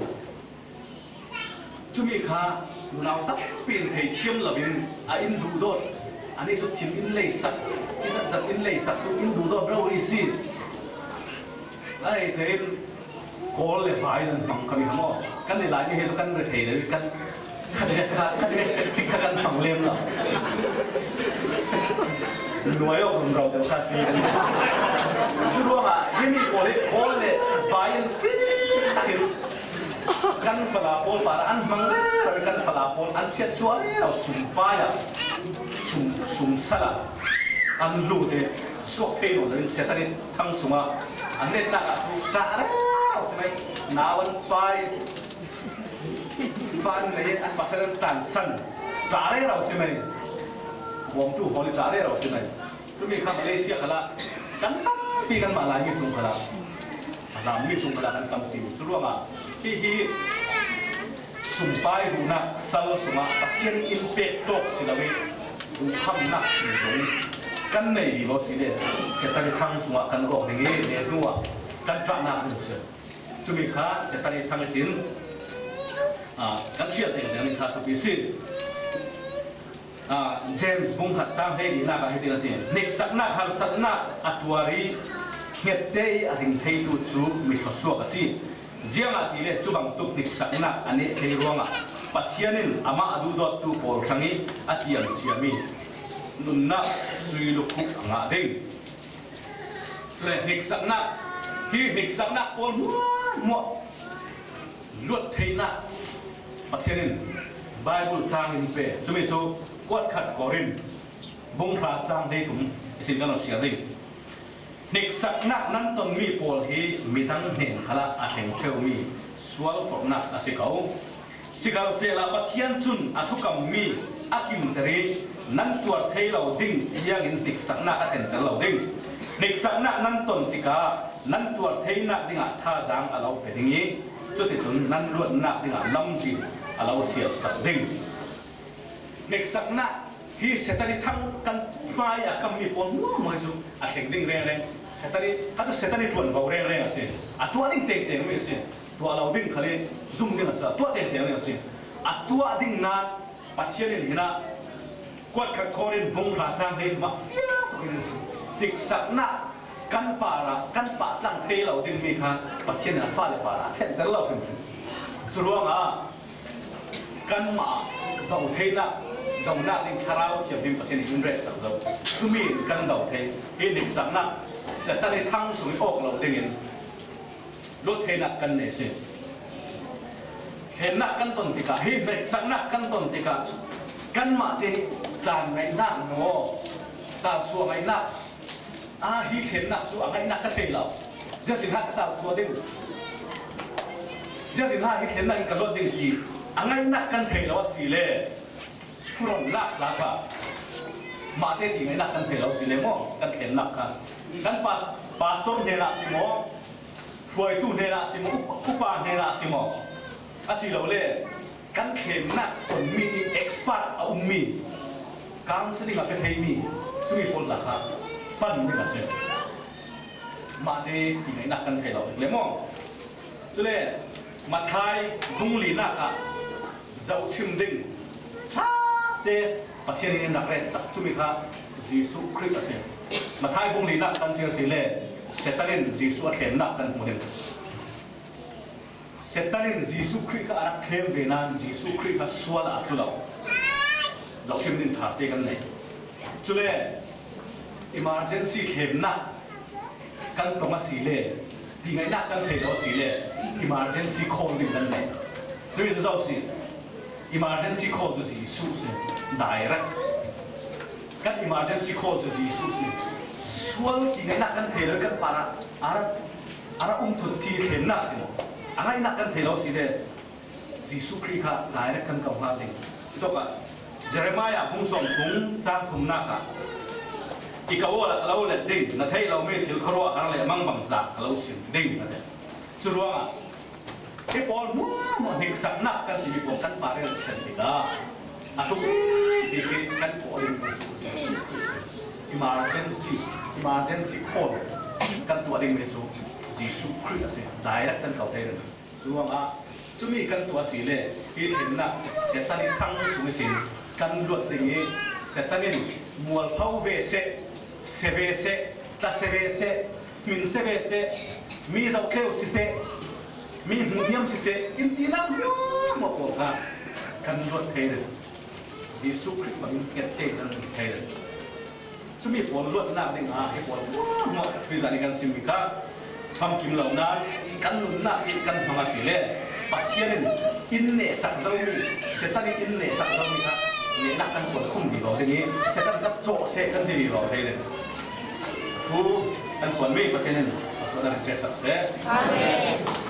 Cumi kha nunau tampi in thei thiam lo in a in duhdawt. Anih cu thil in leisak, i zatzat in leisak cu in duhdawt rori si. Ai, cein kawl le vai nan hmang kami ha maw? Kan i Laimi hi cu kan rethei lo i kan, kan, kan, kan, kan hmang lem lo. Nuai awk rum rau deuh kha si. Cu ruangah himi kawl hi kawl le vai in fih takin kan fala pawl parah an hmang rero i kan fala pawl an siatsuah rero sumpai ah, sum, sumsal ah an lut i suak thei lo in Satan i thang sungah an netnak ah cu ṭah rero si mai. Nau an pai, fa an lei an pasal an tansan ṭah rero si mai. Bawmtu hawl i ṭah rero si mai. Cumi kha Malaysia khalah kan tampi, kanmah Laimi sung khalah, a Laimi sung khalah kan tampi. Cu ruangah hihi sumpai duhnak sal sungah Pathian in pek tawk si lo i, duhkhamnak si zong kan nei vivo si le, Satan i thang sungah kan rawk ding i, le hnuah kan ṭahnak ding si. Cumi kha Satan i thang ihsin, ah, kan hrial ding ding kha thupi si. Ah, James bung khat cang hleilinak ah hitin a ti, hniksaknak harsatnak a tuar i hnget te i a hring theitu cu mi thluasuak a si. Ziangahtile cu bangtuk hniksaknak a neh thei ruangah Pathian in amah a duhdawttu pawl hrang i a tiam ciami nunnak sui lukhuh a ngah ding. Le hniksaknak, hi hniksaknak pawl hmuahhmuah luat theinak Pathian in Bible cang in pe. Cumi cu kuat khat Korin bung hra cang hleithum ihsin kan siar ding. Hniksaknak nan tonmi pawl hi midang hnen khalah a thleng ṭheumi sual forhnak a si ko. Sikhalsehla Pathian cun a thukammi a kimter i nan tuar thei lo ding tiangin hniksaknak a thlenter lo ding. Hniksakna nan ton tikah nan tuar theinak dingah thazaang a lo pe ding i, cuticun nan luatnak dingah lamzin a lo sialsak ding. Hniksakna hi Satan i thang kan hmai a kammi pawl hmuahhmuah hi cu a thleng ding rengreng. Satan i, a cu Satan i ṭuanvo rengreng a si. A tuah ding tengteng mi a si. Tuah lo ding khal i zum ding a si. A tuah tengteng ding a si. A tuah ding nain Pathian in hinah kuat khat Korin bung hra cang hleihnih mah fiang tuk in hniksakna kan parah kan pah tlang thei lo dingmi kha Pathian in a fale parah a thlenter lo hrimhrim. Cu ruangah kanmah do theinak, donak ding Thlarau Thianghlim Pathian in in retsak zo. Cumi in kan do thei. Hi hniksaknak Satan i thang sung i awk lo dingin luat theinak kan nei si. Thlennak kan ton tikah, hi hniksaknak kan ton tikah, kanmah te tlan ngaihnak maw, talsuah ngaihnak, a hi thlennak cu a ngaihnak ka thei lo. Ziatin ha ka talsuah ding. Ziatin ha hi thlennak in ka luat ding ti a ngaihnak kan thei lo a si le, Khuaron lak hla kha mahte ti ngaihnak kan thei lo si le maw? Kan thlennak kha kan pas-, pastor hnenah si maw, hruaitu hnenah si maw, upa, upa hnenah si maw, asilole kan thlennak tonmi i expert a ummi, counseling a pe theimi cumi pawl za kha pan ding a si. Mahte ti ngaihnak kan thei lo le maw? Cule Matthai bung linak ah zohṭhim ding ṭhate Pathian in rak retsak cumi kha Jesuh Khrih a si. Matthai bung linak kan cir si le Satan in Jesuh a thlennak kan hmu ding. Satan in Jesuh Khrih kha a rak thlem ve nain Jesuh Khrih kha sual ah a tlu lo. Zohṭhim ding ṭhate kan nei. Cule emergency thlemnak kan tong a si le, ti ngaihnak kan thei lo a si le, emergency call ding kan nei. Cumi cu zo si. Emergency call cu Jesuh si. Direct. Kan emergency call cu Jesuh si. Sual ti ngaihnak kan thei lo kan parah a rak, a rak um thut ti thlennak si maw? A ngaihnak kan thei lo a si le, Jesuh Khrih kha direct kan ko hnga ding. Cutawkah Jeremiah bung sawmthum cang thumnak ah, "I ko awla ka lo let ding, na theih lomi thil khuaruahhar le mangbangza ka lo sim ding," a ti. Cu ruangah hi pawl hmuahhmuah hniksaknak kan timi pawl kan parah thlen tikah a tuk bik i kan kawh ding Jesuh Khrih si. Emergency, emergency call kan tuah dingmi cu Jesuh Khrih a si. Direct kan ko thei ding. Curuangah cumi kan tuah si le, hi thlennak Satan i thang sung ihsin kan luat ding i, Satan in mualpho ve seh, se ve seh, tla se ve seh, hmin se ve seh, mi zohtleu si seh, mi hmuhniam si seh, in tinak hmuahhmuah pawl kha kan luat thei ding. Jesuh Khrih bangin kiat te kan hmu thei ding. Cumi pawl luatnak dingah hi pawl hmuahhmuah tuizan i kan simmi kha famkim lo nain kan nunnak in kan hmang a si le Pathian in in nehsak zomi, Satan in in nehsak zomi kha nehnak kan puan khum vivo ding i Satan kha cawh seh kan ti vivo thei ding. Thu kan puanmi Pathian in a suahnak in peksak seh. Amen.